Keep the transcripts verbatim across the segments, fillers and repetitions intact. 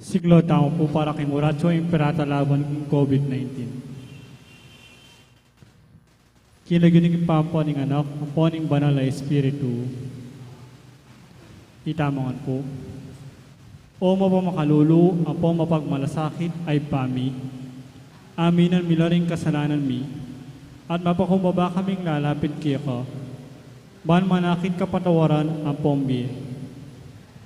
Siklaud tamu pu para king Oratio Imperata laban king COVID nineteen. King lagyu ning Ibpa, ampo ning Anak, ampo ning Banal a Espiritu. Itamu ngan pu. O mapamakalulu, ampo mapagmalasakit a Ibpa mi, aminan mi la ring kasalanan mi, at mapakumbaba kaming lalapit keka, ban manakit kapatawaran ampong bie.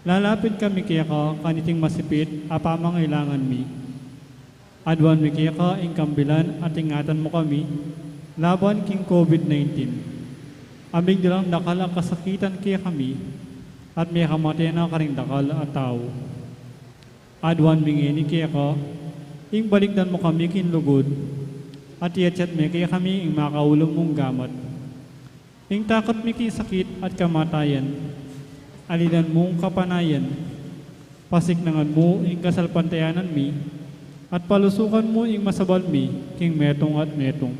Lalapit kami keka kaniting masipit a pamangailangan mi. Aduan mi keka ing kambilan at ingatan mu kami laban king COVID nineteen. Amigdalang dakal a kasakitan kekami at mekamate na karing dakal a tau. Aduan mi ngeni keka ing balikdan mu kami king lugud at iyatyat me kekami ing makaulu mung gamat. Ing takut mi king sakit at kamatayan, alinan mung kapanayan, pasiknangan mu ing kasalpantayanan mi, at palusukan mu ing masabal mi king metung at metung.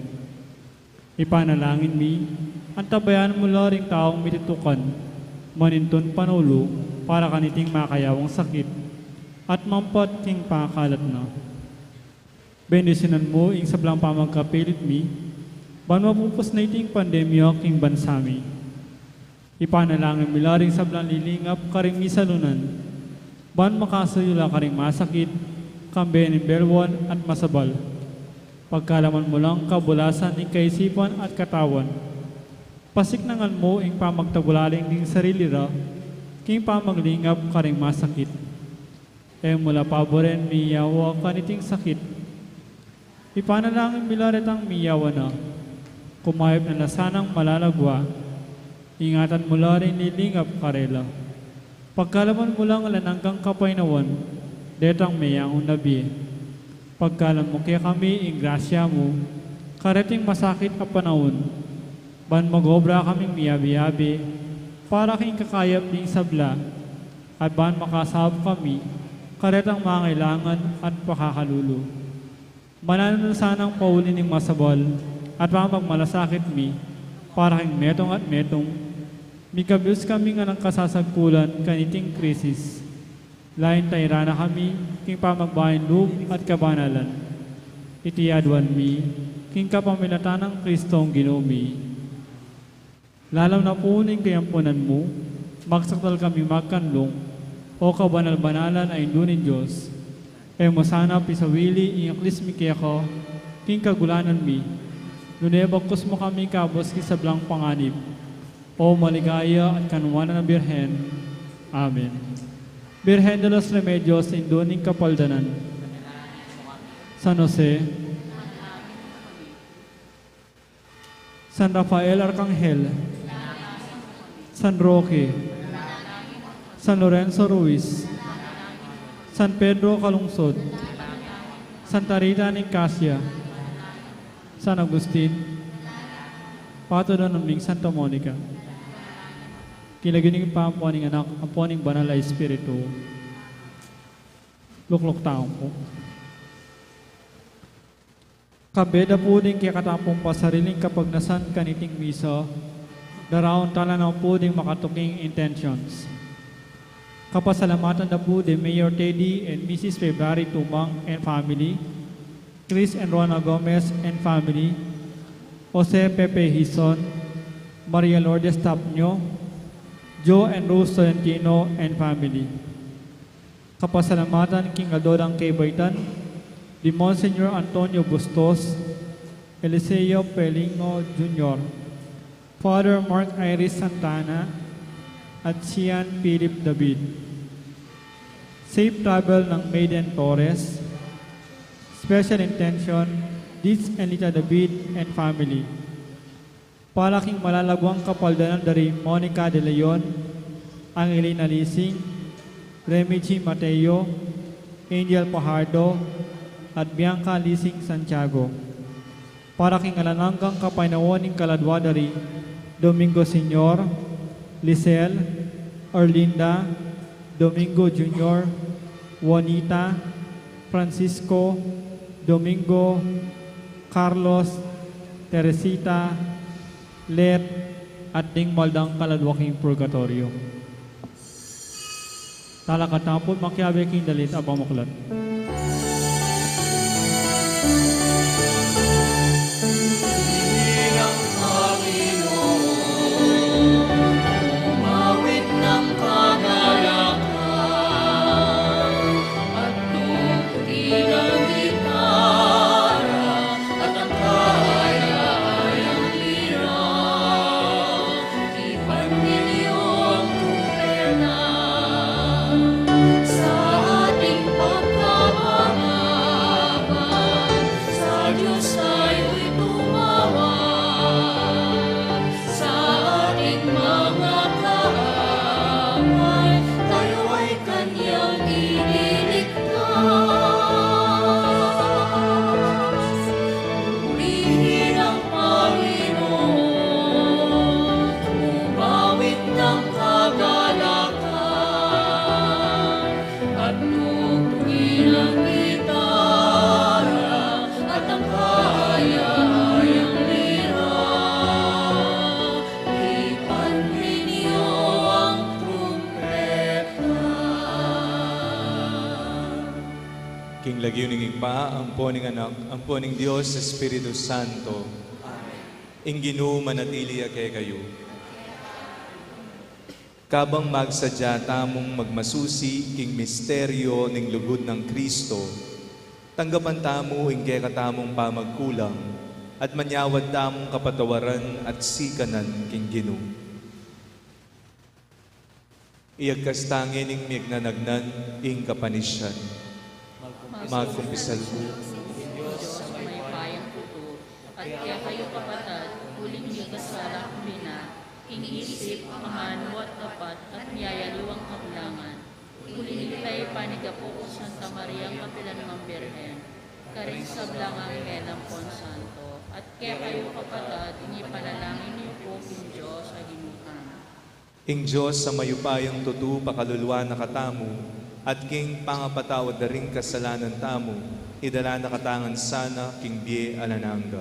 Ipanalangin mi, antabayanan mu la ring taung mitutukan, manintun panulu para kaniting makayawang sakit, at mampat king pakalat na. Bendisyunan mu ing sablang pamagkapilit mi, ban mapupus na iting pandemya king bansa mi. Ipanalangin mi la ring sablang lilingap karing misalunan, ban makasuyu la karing masakit, kambe ning belwan at masabal. Pagkalaman mu lang kabulasan ning kaisipan at katawan. Pasiknangan mu ing pamagtagulaling ning sarili ra, king pamaglingap karing masakit. E mu la paburen miyawa kaniting sakit. Ipanalangin mi la retang miyawa na, kumayap na la sanang malalagwa, ingatan mu la ring lilingap karela. Pagkalaman mu lang alang anggang kapaynawan detang meyangu na bie. Pagkalam mu kekami ing grasya mu kareting masakit a panaun, ban mag-obra kaming miyabe-yabe para king kakayap ning sabla, at ban makasaup kami karetang mangailangan at pakakalulu. Mananu na sanang pauli ning masabal at pamagmalasakit mi para king metung at metung, mikabyus kami ngan king kasasagkulan kaniting krisis. Lain tayran na kami king pamagbaing lub at kabanalan. Iti aduan mi king kapamilatan nang Kristong Ginu mi. Lalam na pu ning kayampunan mu, magsakdal kami magkanlung, O kabanal-banalan a Indu ning Dios. E mu sana pisawili ing aklis mi keka king kagulanan mi, nune bagkus mu kami kabus king sablang panganib, O maligaya at kanuanan a Birhen. Amen. Birhen de los Remedios, Indu ning Kapaldanan. San Jose, San Rafael Arkanghel, San Roque, San Lorenzo Ruiz, San Pedro Calungsod, Santa Rita ning Casia, San Agustin, patudunan ming Santa Monica. King lagyu ning Ibpa, ampo ning Anak, ampo ning Banal a Espiritu. Lukluk tamu pu. Kambe da pu ding kekatamung pasariling kapagnasan kaniting misa, daraun tala na pu ding makatuking intentions. Kapasalamatan da pu di Mayor Teddy and Missus February Tumang and family, Chris and Rona Gomez and family, Jose Pepe Hizon, Maria Lourdes Tapño, Joe and Rose Tolentino and family. Kapasalamatan king aldo dang kebaitan di Monsignor Antonio Bustos, Eliseo Pelingo Junior, Father Mark Iris Santana, at Sian Philip David. Safe travel nang Maiden Torres. Special intention, Dids and Lita David and family. Para king malalaguang kapaldanan da ri Monica de Leon, Angelina Lising, Remy G Mateo, Angel Pajardo, at Bianca Lising Santiago. Para king alang anggang kapaynawan ning kaladua da ri Domingo Senior, Lisel, Arlinda, Domingo Junior, Juanita, Francisco, Domingo, Carlos, Teresita, Let, at ding maldang kaladwa king purgatoryo. Talakad tamu pu, makiabe king dalit a pamaklat. Sa ating pagkababaan, sa Diyos tayo'y tumawag. Sa ating mga kaaway, tayo ay kanyang ililigtas. Purihin ang Panginoon, umawit ng kagalakan, at tugtugin ang gitara at ang kaya-kayang lira. Tipan ninyo ang trumpeta. King lagyu ning Ibpa, ampo ning Anak, ampo ning Dios Espiritu Santo. Ing Ginu manatili ya kekayu. Kabang magsadya tamung magmasusi king misteryo ning lugud nang Kristo, tanggapan tamu ing kekatamung pamagkulang at manyawad tamung kapatawaran at sikanan king Ginu. Iyagkas ta ngening miyagnanagnan ing kapanisyan. Magkumpisal ku. Diyos a mayupayang tutu, at kekayu kapatad, uling mikasala ku mina, king isip, amanu at dapat, at miyayaliwang kablangan. Uling ita panigapu ku Santa Mariang kapilan mang Birhen, karing sablang anghel ampon santo, at kekayu kapatad, ing ipanalangin yu pu king Diyos a Ginu tamu. Ing Dios a mayupayang tutu pakaluluan na katamu, at king pangapatawad da ring kasalanan tamu, idala na katamu ngan sana king bie alang angga.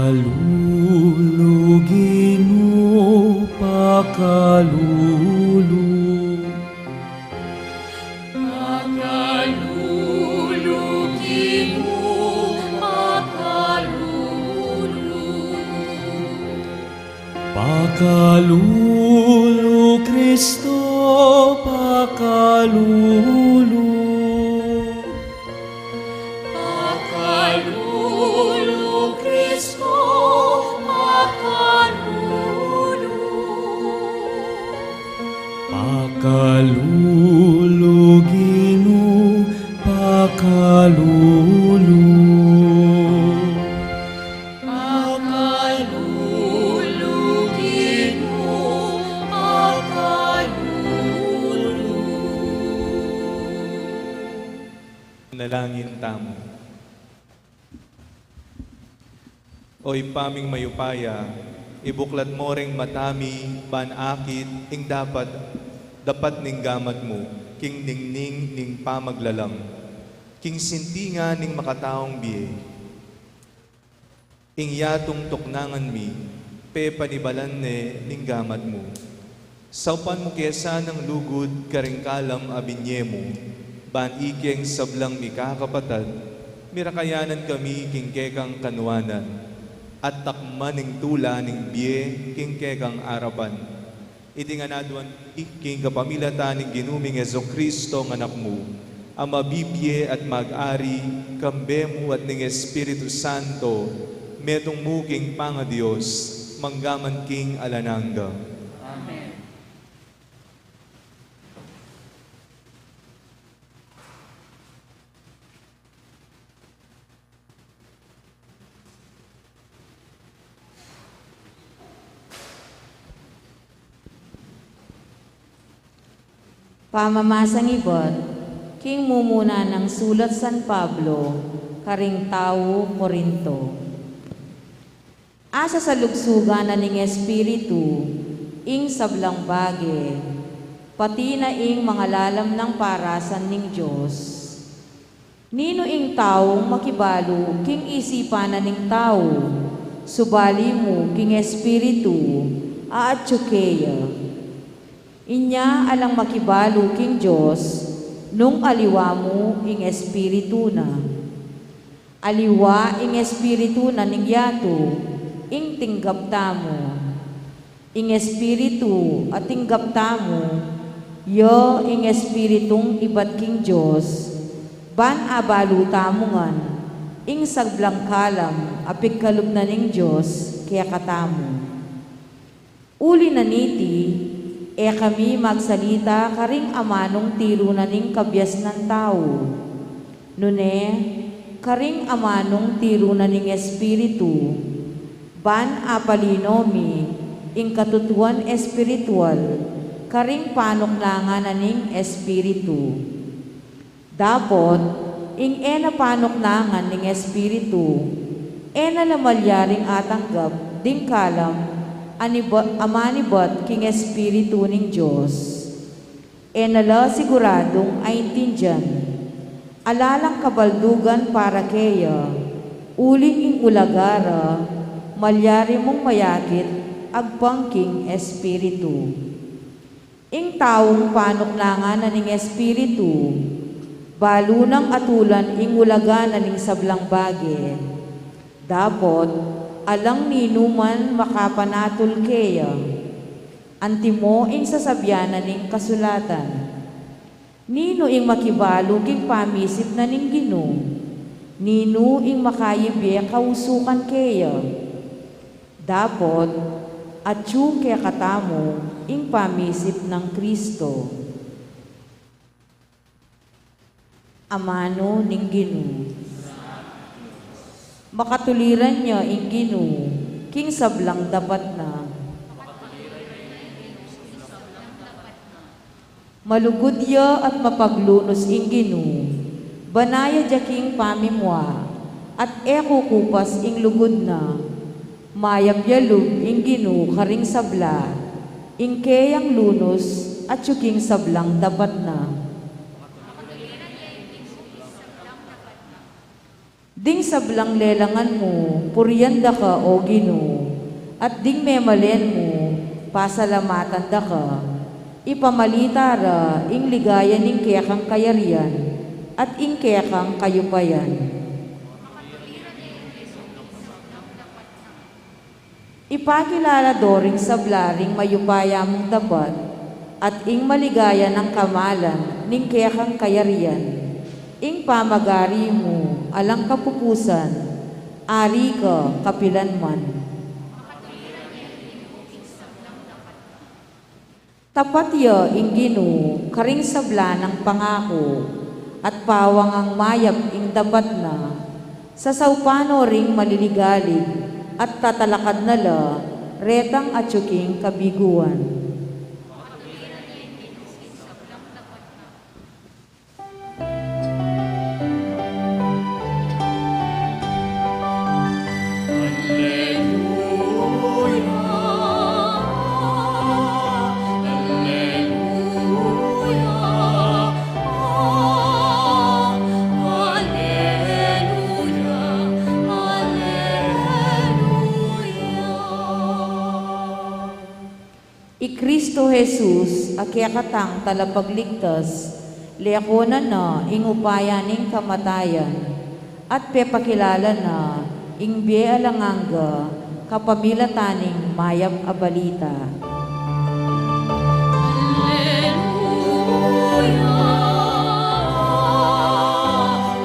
Pakalulu, Ginu, pakalulu. Pakalulu, Ginu, pakalulu. Pakalulu, Kristo, pakalulu. Pakalulu, Kristo, pakalulu. Pakalulu, Ginu, pakalulu. Pakalulu, Ginu, pakalulu. Manalangin tamu. O Ibpa ming mayupaya, ibuklat mu reng mata mi ban akit ing dapat, dapat ning gamat mu, king ningning ning pamaglalang, king sintingan ning makataung bie. Ing yatung tuknangan mi, pepanibalan ne ning gamat mu. Saupan mu ke sanang lugud karing kalam a binye mu, ban ikeng sablang mikakapatad, mirakayanan kami king kekang kanuanan, at takman ing tula ning bie king kekang arapan. Iti ngan aduan mi king kapamilatan ning Ginu ming Jesucristo, a Anak mu, a mabibie at mag-ari kambe mu at ning Espiritu Santo, metung mu king pangaDios, mangga man king alang angga. Amen. Pamamasang ibat. King mumuna nang sulat San Pablo karing tau Corinto. Asasalugsugan na ning Espiritu ing sablang bage, pati na ing mangalalam nang parasan ning Dios. Ninu ing taung makibalu king isipan na ning tau, subali mu king Espiritu a atyu keya? Inya alang makibalu king Dios nung aliwa mu ing Espiritu na. Aliwa ing espiritu na ning yatu ing tinggap tamu. Ing espiritu a tinggap tamu, ya ing espiritung ibat king Dios, ban abalu tamu ngan ing sablang kalam a pigkalub na ning Dios kekatamu. Uli na niti, e kami magsalita karing amanung tiru na ning kabiasnan tau, nune karing amanung tiru na ning Espiritu, ban apalino mi ing katutuan espiritual karing panuknangan na ning Espiritu. Dapot ing e na panuknangan ning Espiritu, e na la malyaring atanggap ding kalam a niba-, a manibat king Espiritu ning Dios. E na la siguradung aintindian. Ala lang kabaldugan para keya, uling ing ulaga ra malyari mung mayakit agpang king Espiritu. Ing taung panuknangan na ning Espiritu, balu nang atulan ing ulaga na ning sablang bage. Dapot alang ninuman makapanatul keya. Antimo ing sasabian na ning kasulatan, "Ninu ing makibalu king pamisip na ning Ginu? Ninu ing makayibie kausukan keya?" Dapot atyu kekatamu ing pamisip nang Kristo. Amanu ning Ginu. Makatuliran ya ing Ginu king sablang dapat na. Malugud ya at mapaglunus ing Ginu, bana ya dia king pamimua, at e kukupas ing lugud na. Mayap ya lub ing Ginu karing sabla, ing keyang lunus atyu king sablang dapat na. Ding sablang lelangan mu, purian da ka, O Ginu, at ding memalen mu, pasalamatan da ka. Ipamalita ra ing ligaya ning kekang kayarian at ing kekang kayupayan. Ipakilala do ring sabla ring mayupaya mung dapat, at ing maligaya nang kamalan ning kekang kayarian. Ing pamagari mu alang kapupusan, ari ka kapilanman. Tapat ya ing Ginu karing sabla nang pangaku, at pawangang mayap ing dapat na. Sasaupan no ring maliligalig, at tatalakad na la retang atyu king kabiguan. I Kristo Jesus, a kekatang talapagligtas, lekonan na ing upaya ning kamatayan, at pepakilala na ing bie alang angga kapamilatan ning mayap a balita. Alleluia,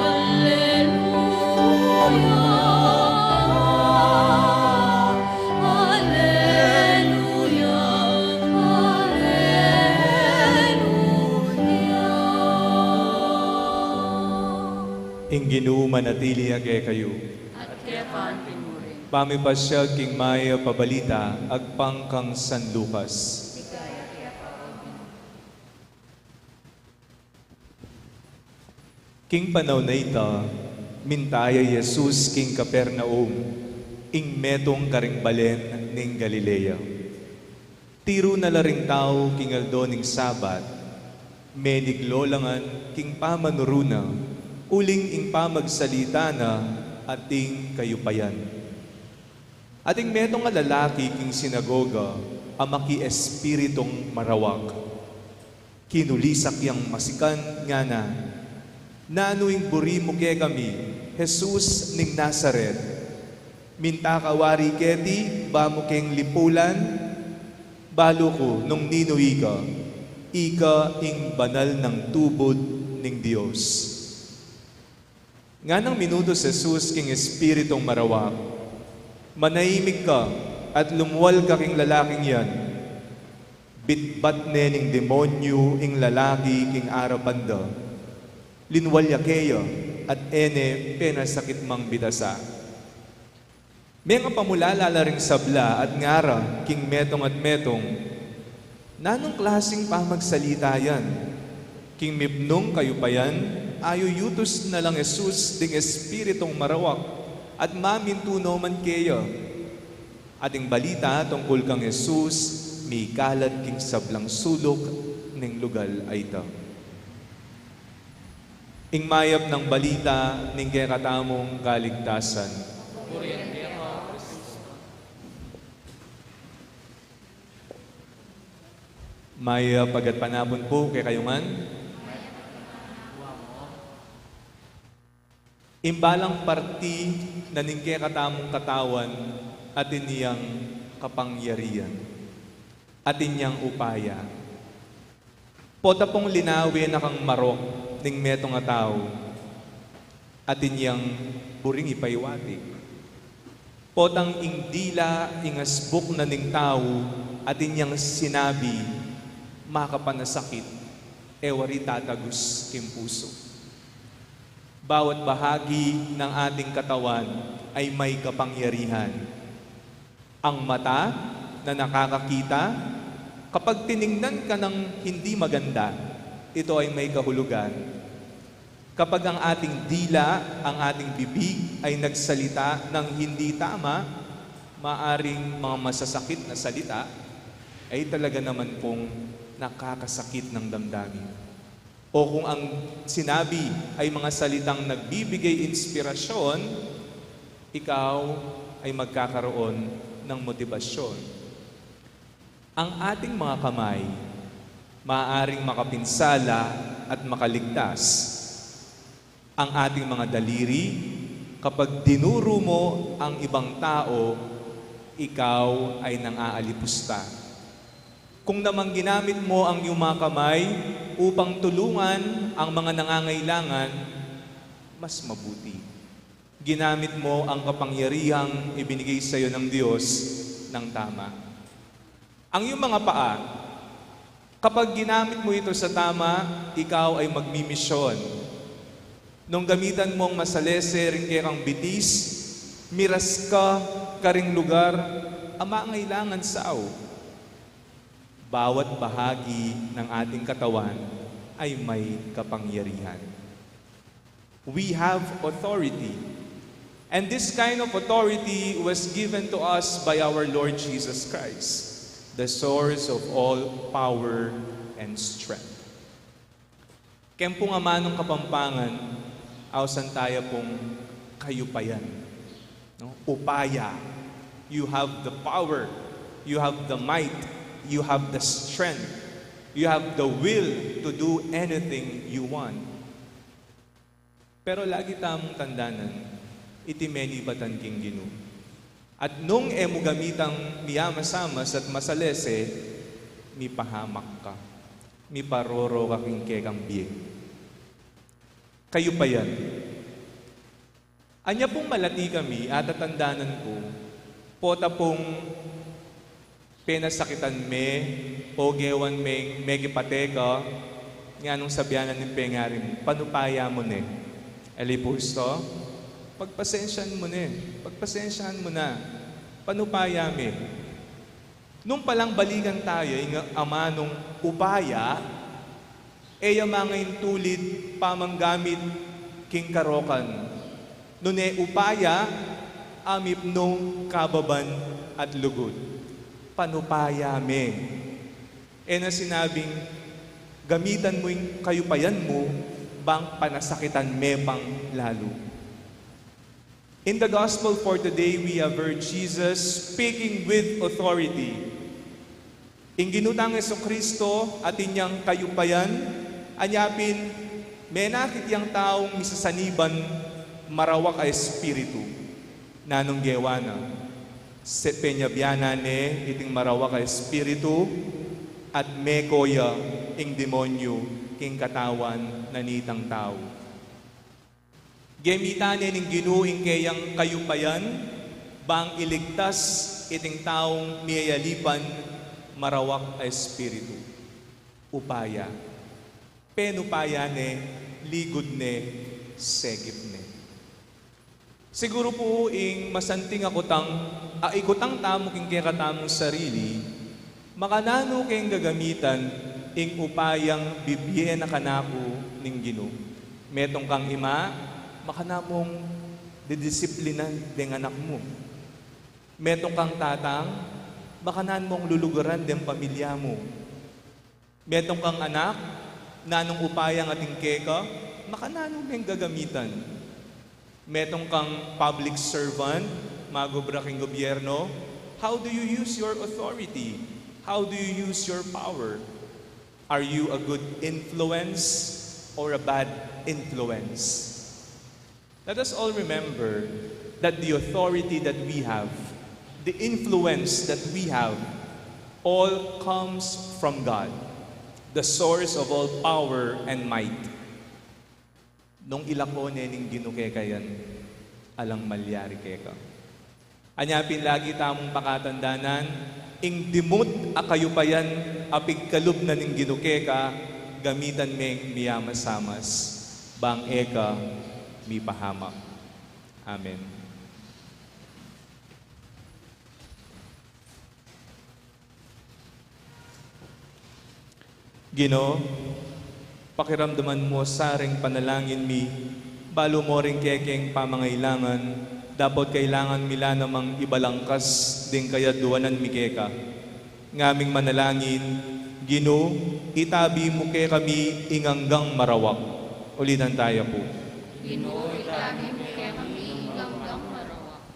alleluia. Alleluia, alleluia. Ing Ginu manatili ya kekayu. At keka mu rin. Pamipasyag king mayap a balita agpang kang San Lucas. Ligaya keka, O Ginu. King panaun a ita, minta ya i Jesus king Capernaum, ing metung karing balen ning Galilea. Tiru na la ring tau king aldo ning Sabat, meniglo la ngan king pamanuru na, uling ing pamagsalita na ating kayupayan. Ating metung a lalaki king sinagoga a makiespiritung marawak. Kinulisak yang masikan, ngana, "Nanu ing buri mu kekami, Jesus ning Nazaret? Minta ka wari keti ba mu keng lipulan? Balu ku nung ninu ika, ika ing banal nang tubud ning Dios." Nganang minutus Jesus king espiritung marawak, "Manahimik ka at lumual ka king lalaking yan." Bitbat ne ning demonyu ing lalaki king arapan da. Linual ya keya at e ne penasakit mang bitasa. Mengapamulala la ring sabla at ngara king metung at metung, "Nanung klasing pamagsalita yan? King mipnung kayupayan, ayuyutus na lang Jesus ding espiritung marawak at mamintu no man keya." Ating balita tungkul kang Jesus mikalat king sablang suluk ning lugal a ita. Ing mayap nang balita ning kekatamung kaligtasan. Mayap a gatpanapun pu kekayu ngan. Ing balang parti na ning kekatamung katawan atin yang kapangyarian, atin yang upaya. Pota pung linawe na kang marok ning metung a tau, atin yang buring ipaiwati. Potang ing dila ing asbuk na ning tau, atin yang sinabi, makapanasakit, e wari tatagus king pusu. Bawat bahagi ng ating katawan ay may kapangyarihan. Ang mata na nakakakita, kapag tiningnan ka ng hindi maganda, ito ay may kahulugan. Kapag ang ating dila, ang ating bibig ay nagsalita ng hindi tama, maaring mga masasakit na salita, ay talaga naman pong nakakasakit ng damdamin. O kung ang sinabi ay mga salitang nagbibigay inspirasyon, ikaw ay magkakaroon ng motibasyon. Ang ating mga kamay maaaring makapinsala at makaligtas. Ang ating mga daliri, kapag dinuru mo ang ibang tao, ikaw ay nang-aalipusta. Kung namang ginamit mo ang iyong mga kamay upang tulungan ang mga nangangailangan, mas mabuti. Ginamit mo ang kapangyarihang ibinigay sa iyo ng Diyos ng tama. Ang iyong mga paa, kapag ginamit mo ito sa tama, ikaw ay magmimisyon. Nung gamitan mo ang masalese ring kekang bitis, miras ka karing lugar a mangailangan sau. Bawat bahagi ng ating katawan ay may kapangyarihan. We have authority. And this kind of authority was given to us by our Lord Jesus Christ, the source of all power and strength. Keng pung amanung Kapampangan, ausan taya pung kayupayan. No? Upaya. You have the power. You have the might. You have the strength. You have the will to do anything you want. Pero lagi tamung tandanan, iti menibatan king Ginu. At nung e mu gamitang miyamasamas at masalese, mipahamak ka, miparoro ka king kekang bie. Kayupayan. Anya pung malati kami, atatandanan ku, pota pung penasakitan me, o gewan me, mekipateka, nganung sabian na ning pengari mu, "Panupaya mu ne." Alipusta, "Pagpasensyahan mu ne, pagpasensyahan mu na, panupaya me." Nung palang balikan taya ing amanung upaya, e ya mangaintulid pamanggamit king karokan, nune upaya a mipnung kababan at lugud. Panupaya me. E na sinabing, gamitan mu ing kayupayan mu, bang panasakitan me pang lalu. In the gospel for today, we have heard Jesus speaking with authority. Ing Ginu tang Jesucristo atin yang kayupayan, anya pin menakit yang taung misasaniban marawak a espiritu. Nanung gewa na? Se-, penyabianan ne iting marawak a espiritu at meko ya ing demonyu king katawan na nitang tau. Gemitan ne ning Ginu ing keyang kayupayan, bang iligtas iting taung miyayalipan marawak a espiritu. Upaya. Penupaya ne, ligud ne, segip ne. Siguru pu ing masanting a kutang, a ikutang tamu king kekatamung sarili, makananu keng gagamitan ing upayang bibie na kanaku ning Ginu. Metung kang ima, makananu mung didisiplinan deng anak mu. Metung kang tatang, makananu mung luluguran deng pamilya mu. Metung kang anak, nanung upayang atin keka, makananu meng gagamitan. Metung kang public servant, magobra king gobyerno, how do you use your authority? How do you use your power? Are you a good influence or a bad influence? Let us all remember that the authority that we have, the influence that we have, all comes from God, the source of all power and might. Nung ilako ne ning Ginu keka yan, alang malyari keka. Anya pin lagi tamung pakatandanan, ing dimut a kayupayan a pigkalub na ning Ginu keka, gamitan meng miyamasamas, bang e ka mipahamak. Amen. Ginu, pakiramdaman mu sa ring panalangin mi, balu mu ring kekeng pamangailangan, dapot kailangan mi la namang ibalangkas ding kayaduanan mi keka. Ngaming manalangin, Ginu, itabi mu kekami ing anggang marawak. Ulitan taya pu. Ginu, itabi mu kekami ing anggang marawak.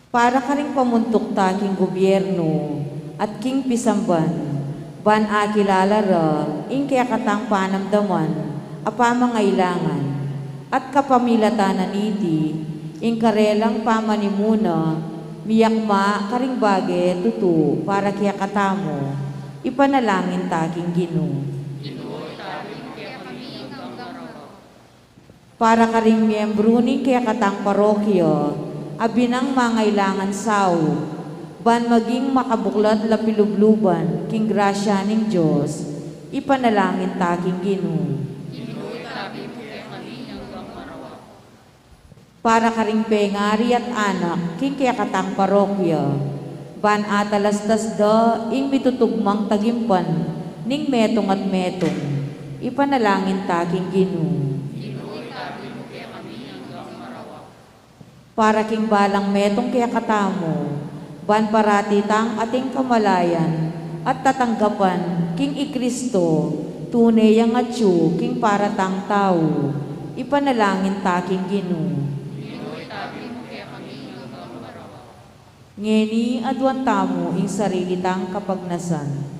Para karing pamuntuk ta king gobyerno at king pisamban, ban akilala ra ing kekatang panamdaman a pamangailangan, at kapamilatan na niti, ing karelang pamanimuna, miyakma karing bage tutu para kekatamu, ipanalangin ta king Ginu. Para karing miyembru ning kekatang parokya a binang mangailangan sau, ban maging makabuklat la pilubluban king grasya ning Dios, ipanalangin ta king Ginu. Para karing pengari at anak king kekatang parokya, ban atalastas da ing mitutugmang tagimpan ning metung at metung, ipanalangin ta king Ginu. Para king balang metung kekatamu, ban parati tang ating kamalayan at tatanggapan king i Kristo, tune yang atyu king para tang tau, ipanalangin ta king Ginu. Ngeni aduan tamu ing sarili tang kapagnasan.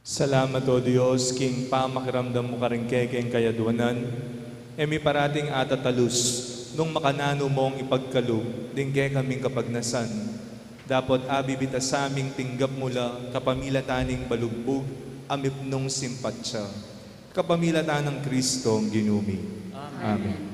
Salamat, O Dios, king pamakiramdam mu karing kekeng kayaduanan, e mi parating atatalus nung makananu mong ipagkalub ding kekaming kapagnasan, dapot abibitas aming tinggap mu la kapamilatan ning balugbug a mipnung simpatya, kapamilatan nang Kristong Ginu mi. Amen. Amen.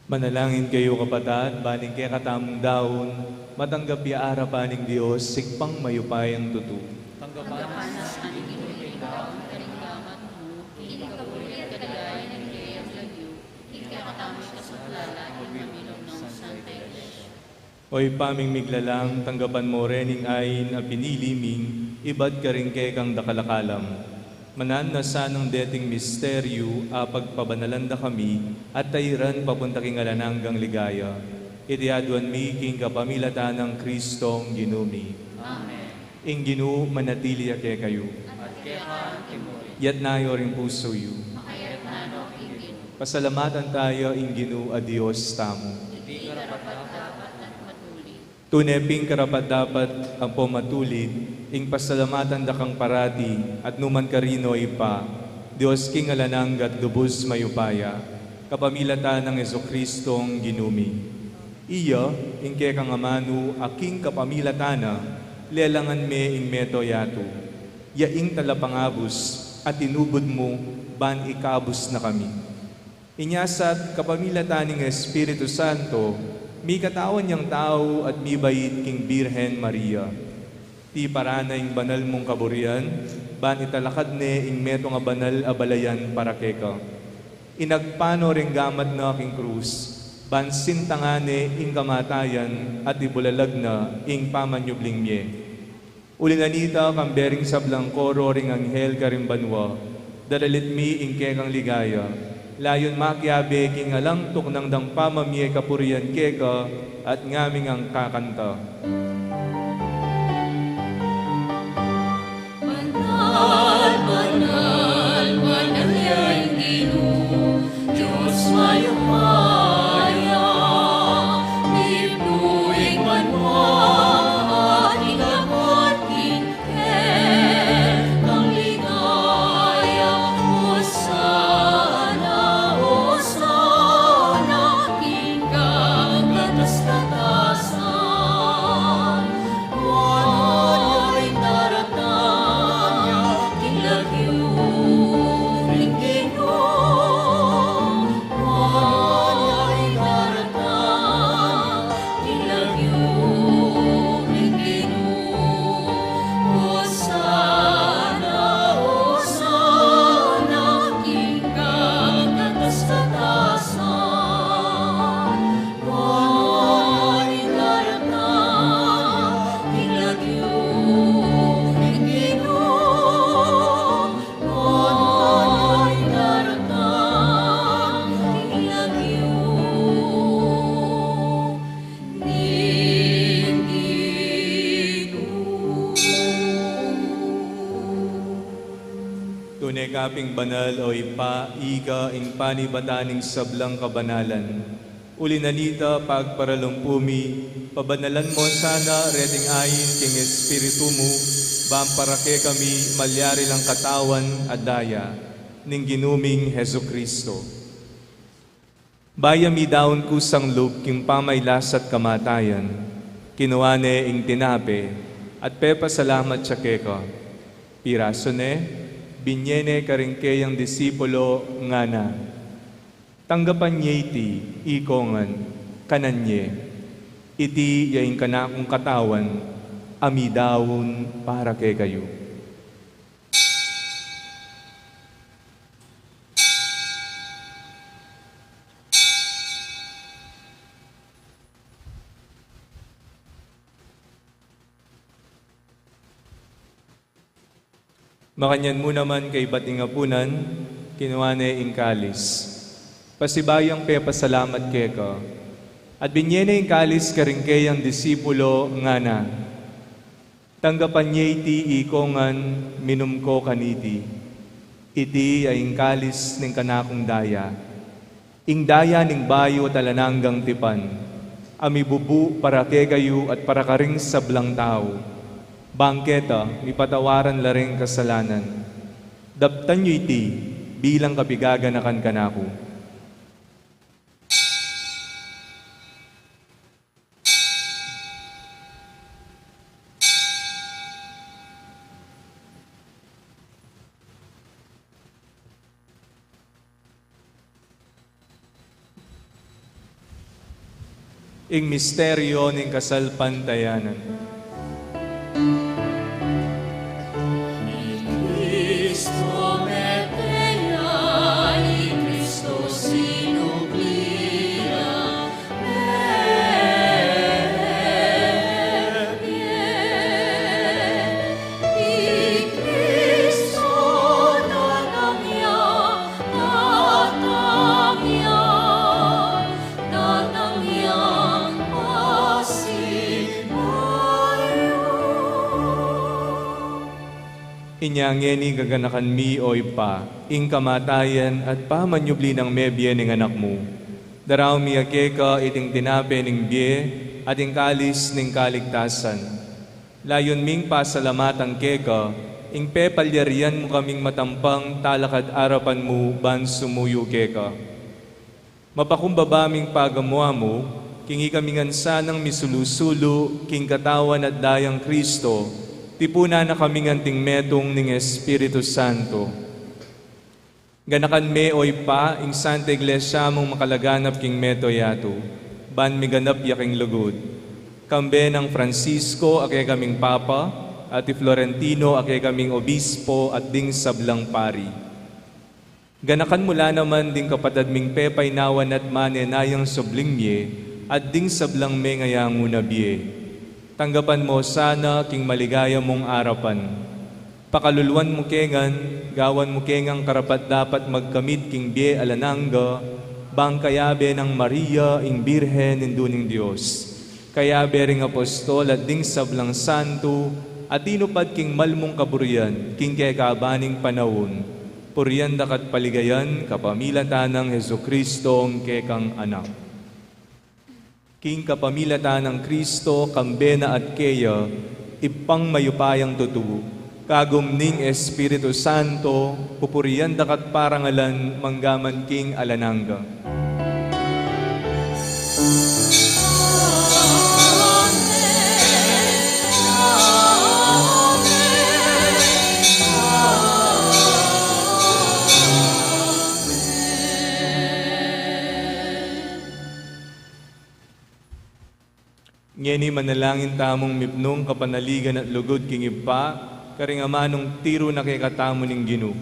Manalangin kayu, kapatad, ban ing kekatamung daun matanggap ya arapan ning Dios, Ibpang mayupayang tutu. Tanggapan na sa ning Ginu ing daun karing gamat mu, king kaburi at kaligayan ning kayang lagyu, king kekatamung kasaplalan ning mabilug nang Santa Iglesia. O Ibpa ming miglalang, tanggapan mo rin ing ain a pinili ming ibat karing kekang dakal a kalam. Mananu na sanang deting misteryu apagpabanalan da kami at tairan papunta king alang anggang ligaya. Iti aduan mi king kapamilatan nang Kristong Ginu mi. Amen. Ing Ginu manatili ya kekayu. At keka mu rin. Itas yu ring pusu yu. Makaitas no king Ginu. Pasalamatan taya ing Ginu a Dios tamu. Iti karapat-dapat at matulid. Tune pin karapat-dapat ampong matulid ing pasalamatan da kang parati at nukarin man, O Ibpa, Dios king alang angga at lubus mayupaya, kapamilatan nang Jesucristong Ginu mi. Iya, ing kekang amanu a king kapamilatan na, lelangan me ing mabilug a yatu. Iya ing talapangabus a tinubud mu ban ikabus na kami. Inya sa kapamilatan ning Espiritu Santo, mikatawan yang tau at mibait king Birhen Maria. Tiparan na ing banal mung kaburian, ban italakad ne ing metung a banal a balayan para keka. Inagpang no ring gamat na king krus, ban sintangan ne ing kamatayan at ibulalag na ing pamanyubling mie. Uli na nita, kambe ring sablang koro ring anghel karing banua, daralit mi ing kekang ligaya. Layun makiabe king alang tuknang dang pamamie kapurian keka at ngaming angkakanta. Banal, banal, banal ya ing Ginu, Dios mayupaya, mipnu ing banua at ing laman king kekang ligaya. Hosana, Hosana king kakatas-katasan. Manu ing daratang king lagyu ning Ginu? Manu ing daratang king lagyu ning Ginu? Hosana, Hosana king kakatas-katasan. Tune ka pin banal, o Ibpa, ika ing panibatan ning sablang kabanalan. Uli na nita, pagparalumpu mi, pabanalan mo sana reting ain king Espiritu mu, ban para kekami malyari lang katawan at daya ning Ginu ming Jesucristo. Bayu ya midaun kusang lub king pamailas at kamatayan, kinua ne ing tinape at pepasalamat ya keka. Pirasu ne, binye ne karing keyang disipulo, ngana: Tanggapan ye iti ikong ngan, kanan ye. Iti ya ing kanakung katawan a midaun para kekayu. Makanyan mu naman kaybat ning apunan, kinua ne ing kalis, pasibayu yang pepasalamat keka, at binye ne ing kalis karing keyang disipulo, ngana: Tanggapan ye iti ikong ngan, minum ko kaniti. Iti ya ing kalis ning kanakung daya, ing daya ning bayu at alang anggang tipan, a mibubu para kekayu at para karing sablang tau, bang keta mipatawaran la ring kasalanan. Daptan yu iti bilang kapigaganakan kanaku. Ing misteryo ning kasalpantayanan. I Kristo mete ya, i Kristo sinubli ya, mebie. I Kristo datang ya, datang ya, datang yang pasibayu. Inya ngeni gaganakan mi, o Ibpa, ing kamatayan at pamanyubli nang mebie ning Anak mu. Daraun mi ya keka iting tinape ning bie at ing kalis ning kaligtasan. Layun ming pasalamatan keka ing pepalyarian mu kaming matampang talakad arapan mu ban sumuyu keka. Mapakumbaba ming pagamuan mu king ikami ngan sanang misulu-sulu king katawan at dayang Kristo, tipunan na kaming anting metung ning Espiritu Santo. Ganakan me, o Ibpa, ing Santa Iglesia mung makalaganap king mabilug a yatu, ban miganap ya king lugud. Kambe nang Francisco a kekaming Papa, at i Florentino a kekaming Obispo, at ding sablang pari. Ganakan mu la naman ding kapatad ming pepainawan at manenayang subling mie, at ding sablang mengayangu na bie. Tanggapan mu sana king maligaya mung arapan. Pakaluluan mu ke ngan, gawan mu ke ngang karapat-dapat magkamit king bie alang angga, bang kayabe nang Maria, ing Birhen, Indu ning Dios, kayabe ring apostol at ding sablang santo a tinupad king mal mung kaburian king kekaban ning panaun, purian da ka at paligayan kapamilatan nang Jesucristo a kekang Anak. King kapamilatan nang Kristo, kambe na at keya, Ibpang mayupayang tutu, kagum ning Espiritu Santo, pupurian da ka at parangalan mangga man king alang angga. Ngeni manalangin tamung mipnung kapanaligan at lugud king Ibpa, karing amanung tiru na kekatamu ning Ginu.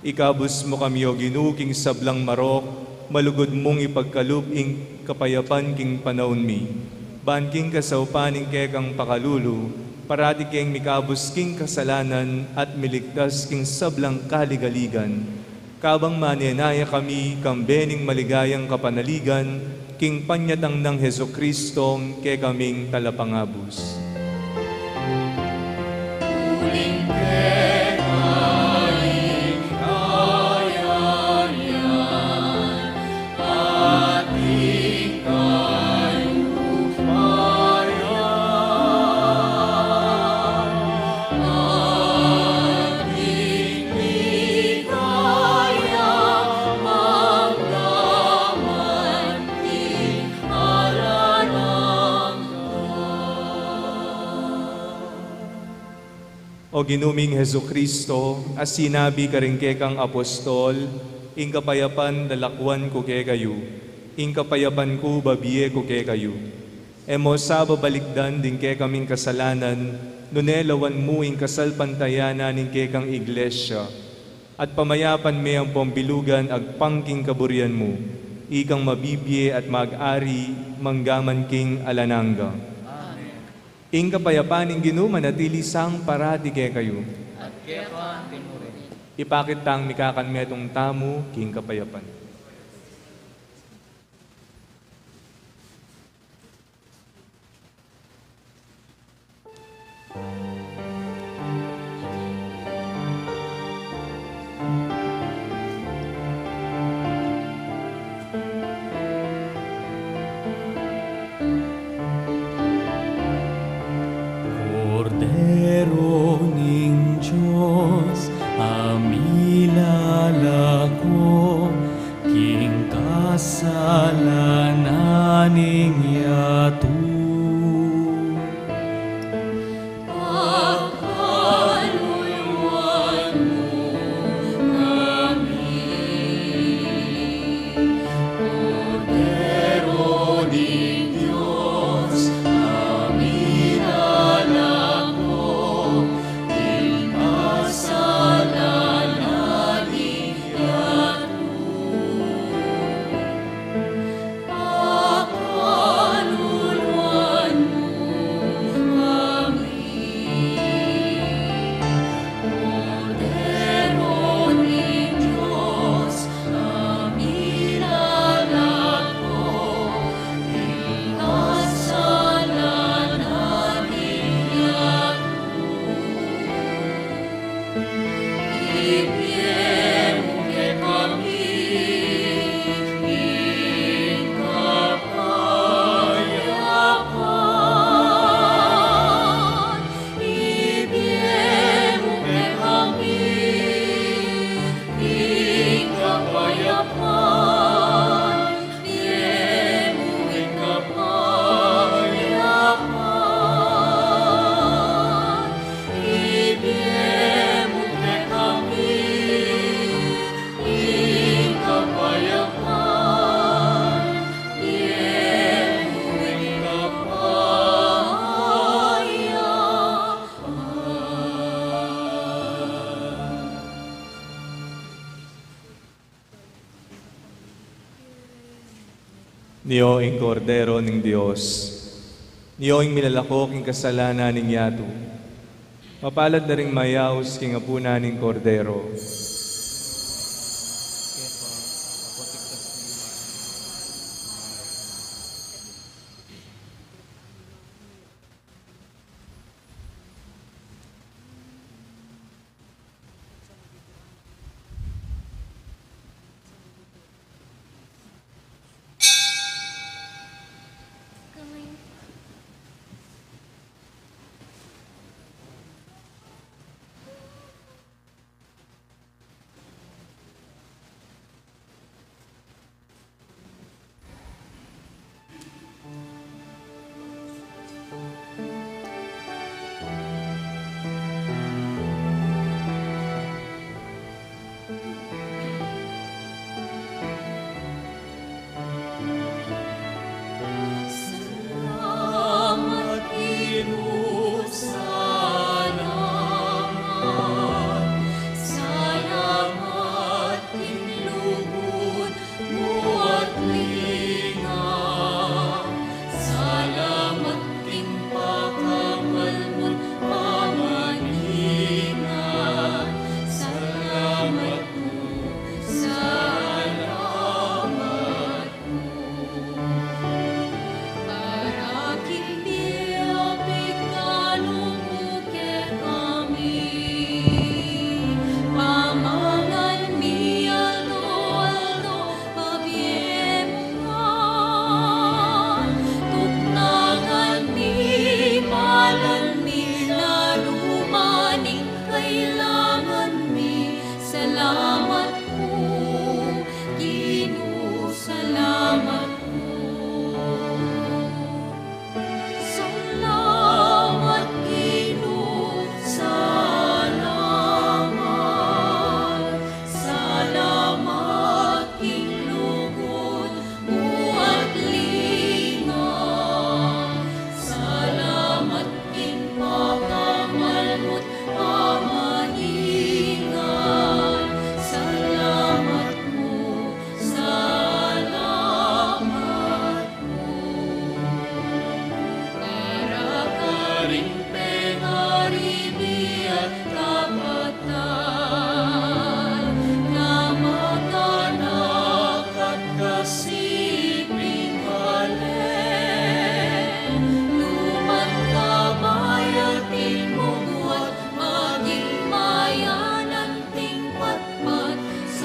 Ikabus mu kami, O Ginu, king sablang marok, malugud mung ipagkalub ing kapayapan king panaun mi. Ban king kasaupan ning kekang pakalulu, parati keng mikabus king kasalanan at miligtas king sablang kaligaligan. Kabang manenaya kami kambe ning maligayang kapanaligan, king panyatang nang Jesucristo, kekaming Talapangabus. O Ginu ming Jesucristo, a sinabi karing kekang apostol, "Ing kapayapan lalakwan ku kekayu, ing kapayapan ku babie ku kekayu." E mu sa babalikdan ding kekaming kasalanan, nune lawan mu ing kasalpantayanan ning kekang iglesia, at pamayapan me ampong bilugan agpang king kaburian mu, ikang mabibie at mag-ari manggaman king alang angga. Amen. Ing kapayapan ning Ginu manatili sang parati kekayu. At keka mu rin. Ipakit tang mikakanmetung tamu king kapayapan. Kordero ning Dios, a milalako king kasalanan ning yatu. Pakaluluan mu kami. Kordero ning Dios, a milalako king kasalanan ning yatu. Pakaluluan mu kami. Kordero ning Dios, a milalako king kasalanan ning yatu. Ibie mu kekami ing kapayapan. Ibie mu kekami ing kapayapan. Ibie mu ing kapayapan. Ibie mu kekami ing kapayapan. Ibie mu ing kapayapan. Nio ing Kordero ning Dios. Nio ing milalako king kasalanan ning yatu. Mapalad la ring mayaus king apunan ning Kordero.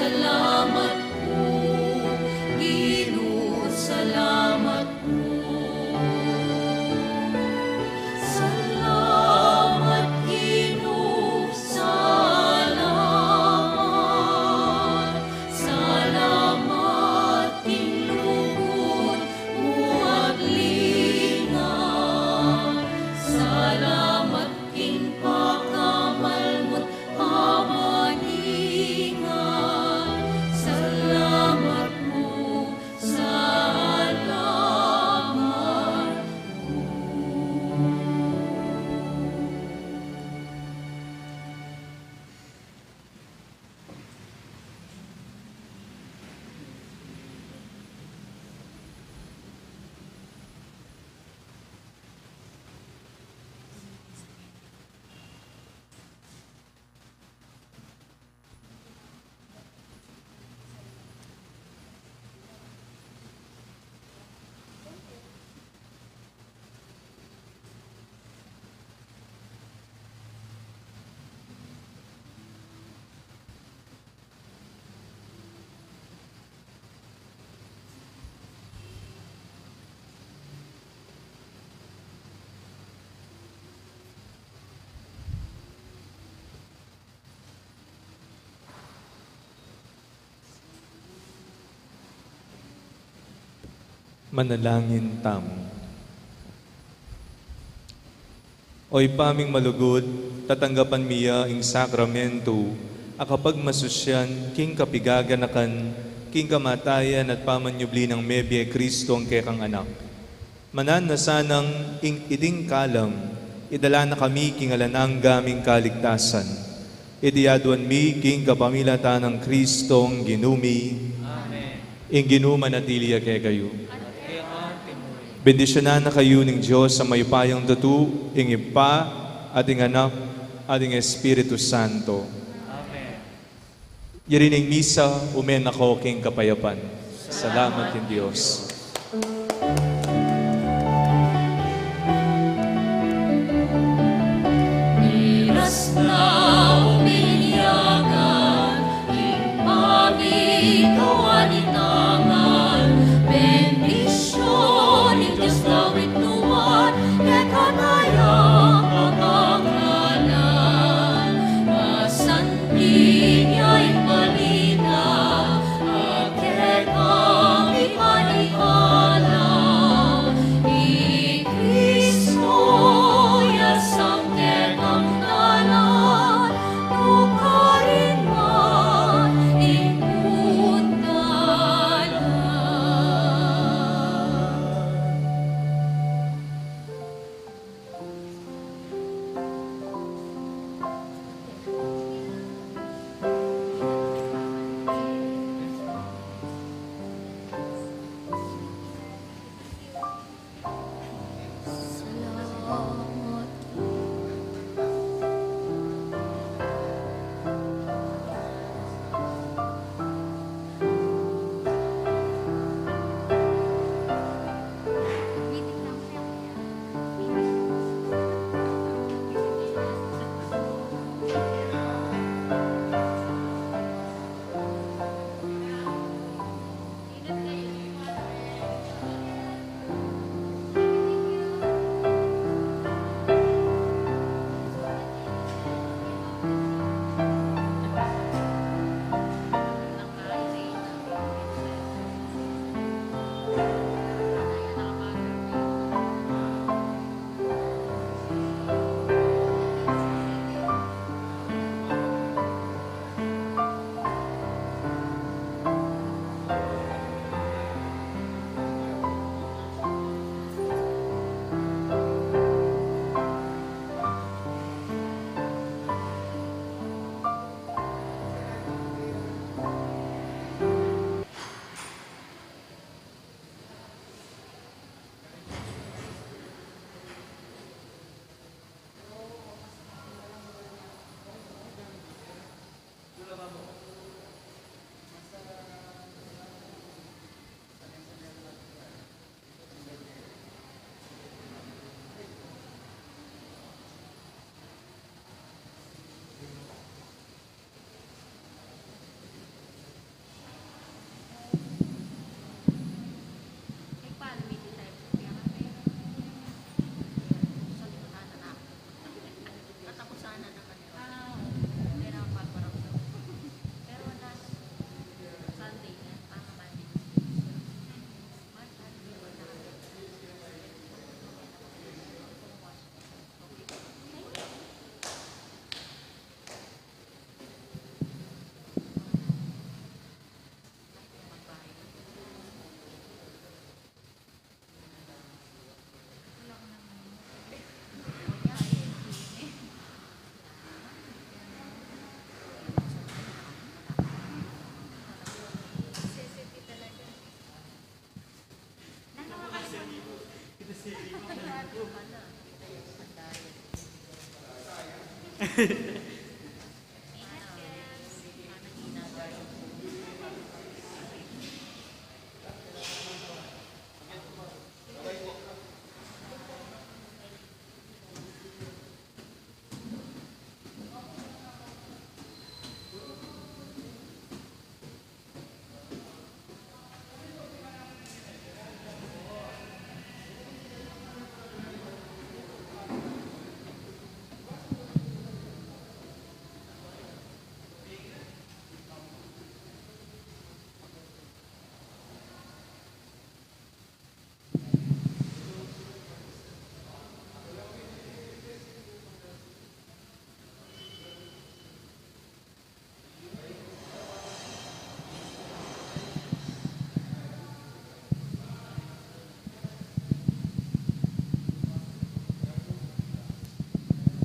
Salamat pu, Ginu, salamat pu. Salamat, Ginu, salamat. Salamat king lugud mu at linga. Salamat king pakamal mu't pamaningat. Salamat pu, salamat pu. Manalangin tamu. O Ibpa ming malugud, tatanggapan mi ya ing sakramentu a kapagmasusyan king kapigaganakan king kamatayan at pamanyubli nang mebie Kristo a kekang Anak. Mananu na sanang ing iting kalam, idala na kami king alang angga ming kaligtasan. Iti aduan mi king kapamilatan nang Kristong Ginu mi. Amen. Ing Ginu manatili ya kekayu. Bendisyunan na kayu ning Dios a mayupayang tutu, ing Ibpa, at ing Anak, at ing Espiritu Santo. Amen. Yari na ing misa, ume na ko king kapayapan. Salamat king Dios. Miras na o binyagan, ing pamikawan ning tangan, bendisyun ning Dios dawit nuan, kekatamu yang kapangkalan, masanting ya ing balita, a kekami paniwala, i Kristo ya sang kekang dalan, nukarin man ing punta